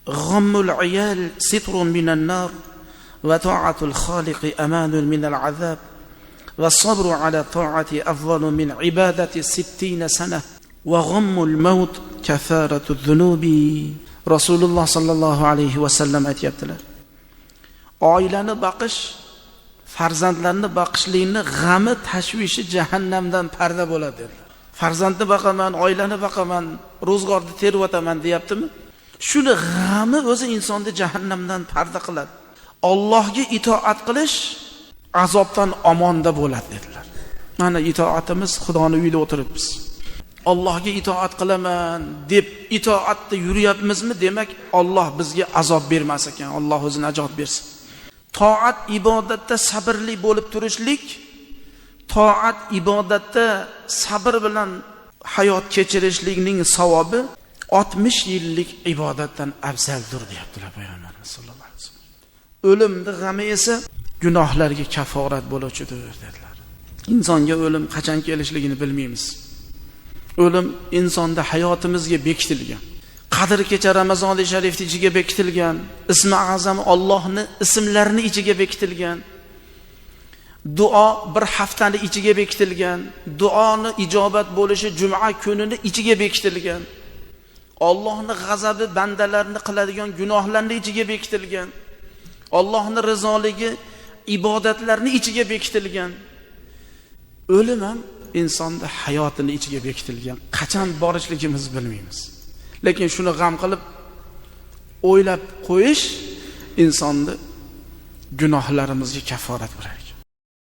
G'ammul iyal sitrun minan nar va ta'atul xoliqi amanun minal azab va sabru ala ta'ati afzalu min ibadati 60 sana va g'ammul maut kafaratu dhunubi. Rasululloh sallallohu alayhi va sallam aytayaptilar. Oilani baqish, farzandlarni baqishlikni g'ami, tashvishi jahannamdan parda bo'ladi dedilar. Farzandni baqaman, oilani baqaman, ro'zg'orni tervataman deyaptimi? Shuni g'ami o'zi insonni jahannamdan parda qiladi. Allohga itoat qilish azobdan omonda bo'ladi dedilar. Mana itoatimiz, Xudoni uyida o'tiribmiz. Allohga itoat qilaman deb itoatda yuryapmizmi? Demak, Alloh bizga azob bermas ekan. Alloh o'zi najot bersin. Toat ibodatda sabrli bo'lib turishlik, toat ibodatda sabr bilan hayot kechirishlikning savobi 60 yillik ibodatdan afzaldir deyaptilar payg'ambarimiz sollallohu alayhi vasallam. O'limni g'ami esa gunohlarga kaforat bo'luvchidir dedilar. Insonga o'lim qachon kelishligini bilmaymiz. O'lim insonda hayotimizga bekitilgan. Qadr kecha Ramazon sharifni ichiga bekitilgan, ismi azam Allohni ismlarini ichiga bekitilgan. Duo bir haftani ichiga bekitilgan, duoni ijobat bo'lishi juma kunini ichiga bekitilgan. Allohning g'azabi bandalarni qiladigan gunohlarni ichiga bekitilgan. Allohning rizoligi ibodatlarni ichiga bekitilgan. O'lim ham insonda hayotini ichiga bekitilgan. Qachon borishligimizni bilmaymiz. Lekin shuni g'am qilib o'ylab qo'yish insonni gunohlarimizga kaforat bo'lar ekan.